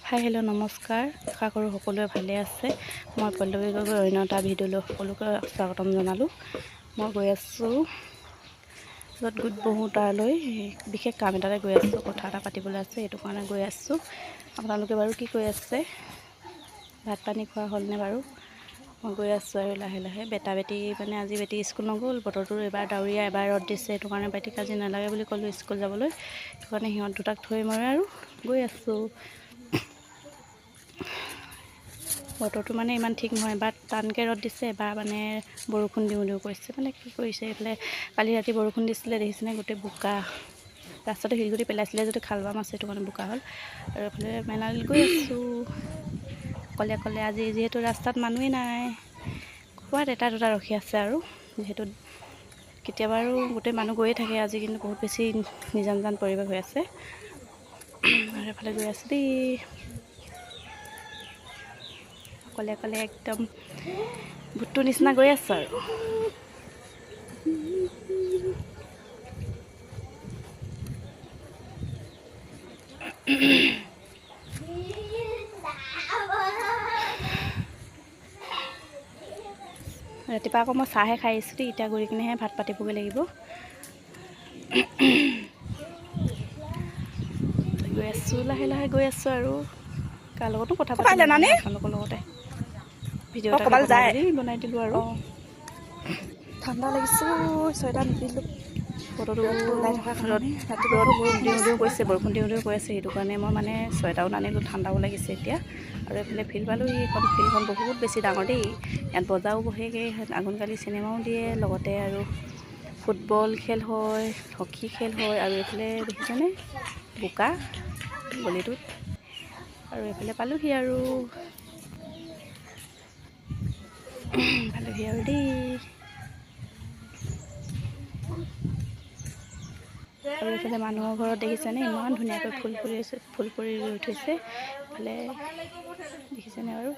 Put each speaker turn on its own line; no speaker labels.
Hi hello' নমস্কাৰ, আশা কৰোঁ সকলোৱে ভালে আছে। মই পল্লৱী গগৈ অন্য এটা ভিডিঅ'লৈ সকলোকে স্বাগতম জনালোঁ। মই গৈ আছোঁ য'ত গোট বহোঁ তালৈ, বিশেষ কাম এটাতে গৈ আছোঁ, কথা এটা পাতিবলৈ আছে, সেইটো কাৰণে গৈ আছোঁ। আপোনালোকে বাৰু কি কৰি আছে? ভাত পানী খোৱা হ'লনে বাৰু? মই গৈ আছোঁ আৰু লাহে লাহে। বেটা বেটি মানে আজি বেটি স্কুল নগ'ল, বতৰটো এবাৰ ডাৱৰীয়া এবাৰ ৰ'দ দিছে, সেইটো কাৰণে বেটিক আজি নালাগে বুলি ক'লোঁ স্কুল যাবলৈ। সেইটো কাৰণে সিহঁত দুটাক থৈ মই আৰু গৈ আছোঁ। বতৰটো মানে ইমান ঠিক নহয়, এবাৰ টানকৈ ৰ'দ দিছে, এবাৰ মানে বৰষুণ দিওঁ দিওঁ কৰিছে। মানে কি কৰিছে এইফালে, কালি ৰাতি বৰষুণ দিছিলে দেখিছেনে, গোটেই বোকা, ৰাস্তাটো শিলগুটি পেলাইছিলে যিটো খাল বাম আছে, সেইটো কাৰণে বোকা হ'ল। আৰু এইফালে মেলালৈ গৈ আছোঁ অকলে অকলে। আজি যিহেতু ৰাস্তাত মানুহেই নাই, ক'ৰবাত এটা দুটা ৰখি আছে আৰু, যিহেতু কেতিয়াবা আৰু গোটেই মানুহ গৈয়ে থাকে, আজি কিন্তু বহুত বেছি নিজান জান পৰিৱেশ হৈ আছে। আৰু এইফালে গৈ আছোঁ দেই অকলে অকলে, একদম ভূতটোৰ নিচিনা গৈ আছোঁ আৰু। ৰাতিপুৱা আকৌ মই চাহহে খাই আহিছোঁ দেই, এতিয়া গৈ কিনেহে ভাত পাতিবগৈ লাগিব। গৈ আছোঁ লাহে লাহে গৈ আছোঁ আৰু, কাৰ লগতো কথা পাতিম আপোনালোকৰ লগতে ভিডিঅ' এটা বনাই দিলোঁ আৰু।
ঠাণ্ডা লাগিছে, চুৱেটাৰ নিপিন্ধিলোঁ,
বতৰটো ৰ'দ দিওঁ দিওঁ কৈছে, বৰষুণ দিওঁ দিওঁ কৈ আছে, সেইটো কাৰণে মই মানে চুৱেটাৰো নানিলোঁ, ঠাণ্ডাও লাগিছে এতিয়া। আৰু এইফালে ফিল্ড পালোঁ, এইখন ফিল্ডখন বহুত বেছি ডাঙৰ দেই, ইয়াত বজাৰো বহেগৈ, আঘোণকালি চিনেমাও দিয়ে, লগতে আৰু ফুটবল খেল হয়, হকী খেল হয়। আৰু এইফালে দেখিছেনে বোকা গলিটোত। আৰু এইফালে পালোহি আৰু, পালোহি আৰু দেই। আৰু এইফালে মানুহৰ ঘৰত দেখিছেনে ইমান ধুনীয়াকৈ ফুল ফুলি আছে, ফুল পৰি ৰুই থৈছে এইফালে দেখিছেনে বাৰু।